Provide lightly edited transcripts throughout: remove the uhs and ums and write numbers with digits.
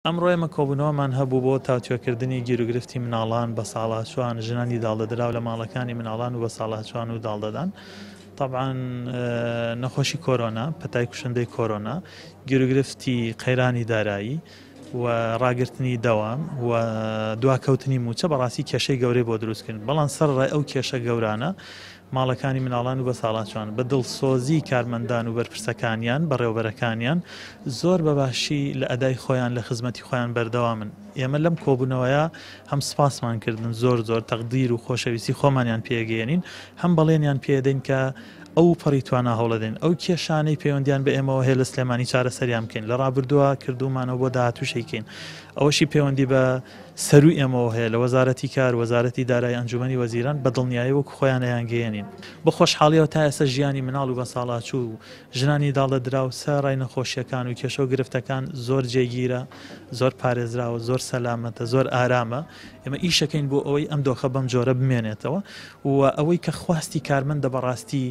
ئەمڕۆ ئێمە کۆبوونەوەمان هەبوو بۆ تاوتوێکردنی گیروگرفتی مناڵان، بەساڵاچووان، ژنانی داڵدەدراو لە ماڵەکانی مناڵان و بەساڵاچووان و داڵدەدان. تەبعەن نەخۆشی کۆرۆنا، پەتای کوشندەی کۆرۆنا، گیروگرفتی قەیرانی دارایی و ڕاگرتنی دەوام و دواکەوتنی مووچە بەڕاستی کێشەی گەورەی بۆ دروست کردن. بەڵام سەرەڕای ئەو کێشە گەورانە ماڵەکانی مناڵان و بەساڵاچوان بە دڵسۆزی کارمەندان و بەرپرسەکانیان، بەڕێوەبەرەکانیان زۆر بە باشی لە ئەدای خۆیان لە خزمەتی خۆیان بەردەوامن. ئێمە لەم کۆبوونەوەیە هەم سپاسمان کردن زۆر زۆر تەقدیر و خۆشەویستی خۆمانیان پێگەیەنین، هەم بەڵێنیان پێدەین کە ئەو پەڕی توانا هەوڵەدەین ئەو کێشانەی پەیوەندیان بە ئێمەوە هەیە لە سلێمانی چارەسەریان بکەین، لە ڕابردووە کردوومانەوە بۆ داهاتووش ئەیکەین. ئەوەشی پەیوەندی بە سەرووی ئێمەوە هەیە لە وەزارەتی کار، وەزارەتی دارایی، ئەنجوومەنی وەزیران، بە دڵنیایی وەکو خۆیان ئەیانگەیەنین. بە خۆشحاڵییەوە تا ئێستا ژیانی مناڵ و بەساڵاچوو و ژنانی داڵدەدراو سەرەڕای نەخۆشییەکان و کێشە و گرفتەکان زۆر جێگیرە، زۆر پارێزراوە، زۆر سەلامەتە، زۆر ئارامە. ئێمە ئیشەکەین بۆ ئەوەی ئەم دۆخە بەم جۆرە بمێنێتەوە و ئەوەی کە خواستی کارمەندە بەڕاستی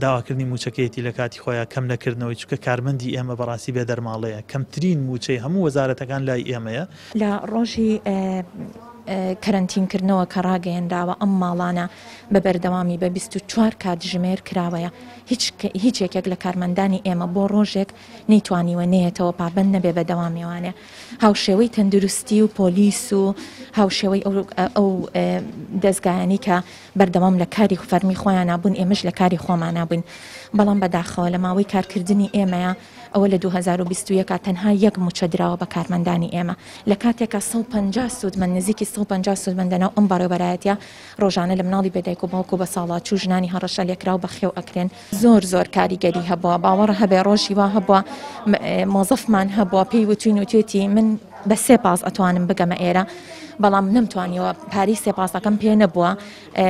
داواکردنی مووچەکەیەتی لە کاتی خۆیا، کەم نەکردنەوەی، چونکە کارمەندی ئێمە بەڕاستی بێ دەرماڵەیە، کەمترین مووچەی هەموو وەزارەتەکان لای ئێمەیە. لە ڕۆژی کەرەنتین کردنەوە کە ڕاگەیەنراوە ئەم ماڵانە بە بەردەوامی بە 24 کاتژمێر کراوەیە هیچ هیچ یەکێک لە کارمەندانی ئێمە بۆ ڕۆژێک نەیتوانیوە نەیەتەوە پابەند نەبێ بە دەوامیوانێ هاوشێوەی تەندروستی و پۆلیس و هاوشێوەی ئەو دەزگایانەی کە بەردەوام لە کاری فەرمی خۆیانا بوون ئێمەش لە کاری خۆمانا بووین بەڵام بەداخەوە لە ماوەی کارکردنی ئێمەیە ئەوە لە 2021 تەنها یەک موچە دراوە بە کارمەندانی ئێمە لە کاتێکا 150 سوودمەند نزیکی 150 سوودمەند لەناو ئەم بەڕێوەبەرایەتیە ڕۆژانە لە مناڵی بێدایک و باوک و بە ساڵاچوو ژنانی هەڕەشە لێکراو بەخێو ئەکرێن زۆر زۆر کاریگەری هەبووە باوەڕ هەبێ ڕۆژی وا هەبووە مۆزەفمان هەبووە پێی وتوین وتێتی من بە سێ پاس ئەتوانم بگەمە ئێرە بەڵام نەمتوانیەوە پارەی سێ پاسەکەم پێ نەبووە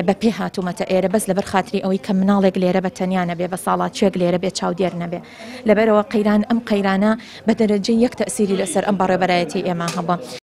بە پێ هاتوومەتە ئێرە بەس لەبەر خاتری ئەوەی کە مناڵێک لێرە بە تەنیا نەبێ بە ساڵاچوێک لێرە بێ چاودێر نەبێ لەبەرەوە قەیران ئەم قەیرانە بە دەرەجەی یەک تەسیری لەسەر ئەم بەڕێوەبەرایەتی ئێمە هەبووە.